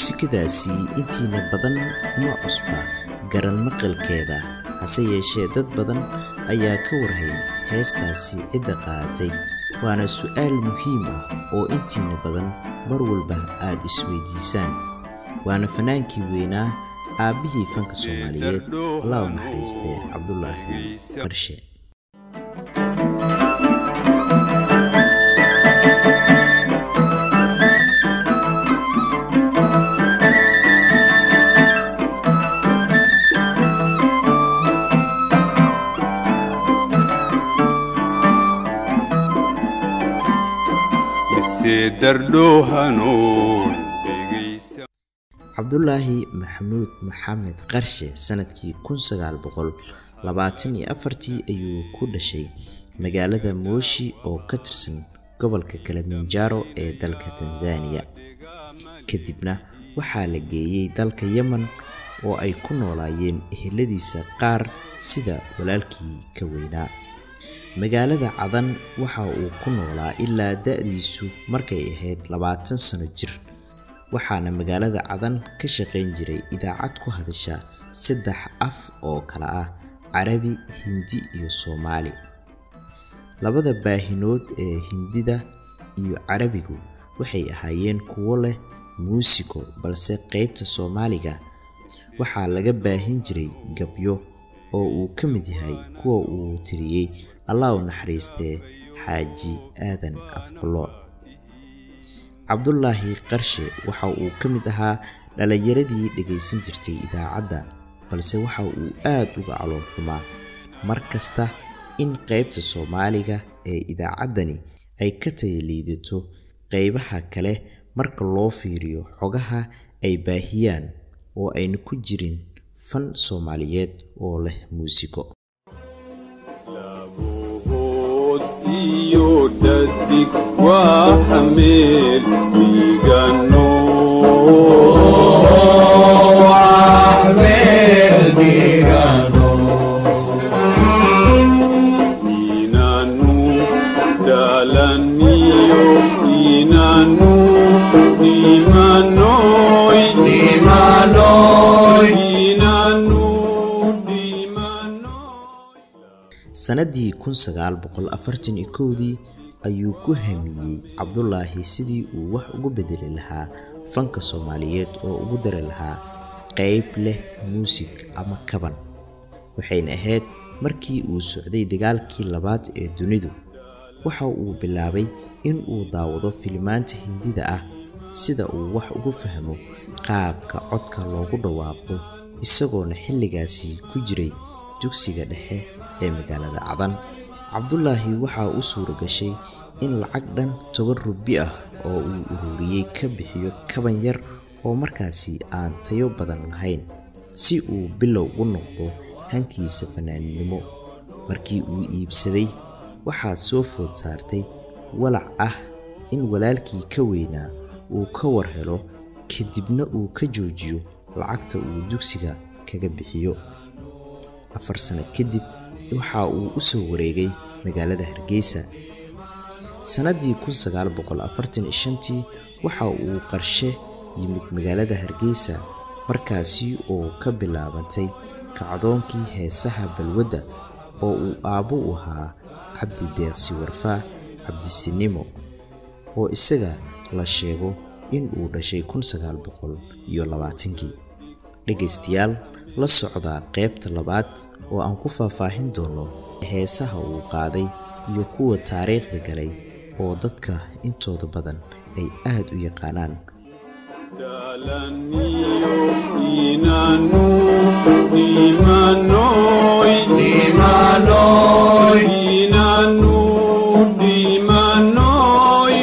Muusikadaasi intiina badan kuma cusba garan maqalkeeda, hase yeeshee dad badan ayaa ka warhayn heestaasi cidda qaadatay, waana su'aal muhiim ah oo intiina badan mar walba aad isweydiisaan. Waana fanaankii weynaa, aabbihii fanka Soomaaliyeed, Allah u naxariistee, Cabdulaahi Qarshe. Mise dardho hanuun dhegaysa. Cabdulaahi Maxamuud Maxamed Qarshe sanadkii 1924-tii ayuu ku dhashay magaalada Moshi oo ka tirsan gobolka Kilimanjaro ee dalka Tanzania. Kadibna waxaa la geeyey dalka Yemen oo ay ku noolaayeen eheladiisa qaar sida walaalkii ka weynaa. Magaalada Cadan waxa uu ku noolaa ilaa da'diisu markay ahayd 20 sano jir, waxaana magaalada Cadan ka shaqayn jiray idaacad ku hadasha 3 af oo kala ah Carabi, Hindi iyo Soomaali. Labada baahinood ee Hindida iyo Carabigu waxay ahaayeen kuwo leh muusiko, balse qaybta Soomaaliga waxaa laga baahin jiray gabyo oo uu ka mid yahay kuwa uu tiriyey, Allah u naxariistee, Xaaji Aadan Afqalooc. Cabdulaahi Qarshe waxa uu ka mid ahaa dhalinyaradii dhagaysan jirtay idaacadda, balse waxa uu aad uga calool xumaa mar kasta in qaybta Soomaaliga ee idaacaddani ay ka tayo liidato qaybaha kale marka loo fiiriyo xogaha ay baahiyaan oo ayna ku jirin fan Soomaaliyeed oo leh muusiko. Labood iyo dhadig waa xameel dhiigano. Inaanu daalaniyo inaanu dhimanoy, inaanu dhimanoy. Sanadii 1941-dii ayuu ku hamiyey Cabdulaahi sidii uu wax ugu bedeli lahaa fanka Soomaaliyeed oo ugu dari lahaa qayb leh muusig ama kaban. Waxayna ahayd markii uu socday dagaalkii labaad ee dunidu. Waxa uu bilaabay in uu daawado filimaanta Hindida ah sida uu wax ugu fahmo qaabka codka loogu dhawaaqo, isagoona xilligaasi ku jiray dugsiga dhexe ee magaalada Cadan. Cabdulaahi waxa u suura gashay in lacag dhan 10 rubi ah oo uu ururiyey ka bixiyo kaban yar oo markaasi aan tayo badan lahayn, si uu bilow u noqdo hankiisa fanaannimo. Markii uu iibsaday, waxaa soo food saartay walac ah in walaalkii ka weynaa uu ka war helo, kadibna uu ka joojiyo lacagta uu dugsiga kaga bixiyo. 4 sano kadib waxa uu u soo wareegay magaalada Hargeysa. Sanadii 1945-tii waxa uu Qarshe yimid magaalada Hargeysa, markaasi oo ka bilaabantay kacdoonkii heesaha balwadda oo uu aabbo u ahaa Cabdi Deeqsi Warfaa Cabdisinimo, oo isaga la sheego in uu dhashay 1920-kii. Dhegaystayaal, la socda qaybta labaad oo aan ku faahfaahin doono heesaha uu qaaday iyo kuwa taariikhda galay oo dadka intooda badan ay aad u yaqaanaan. Daalaniyo inaanu dhimanoy, inaanu dhimanoy.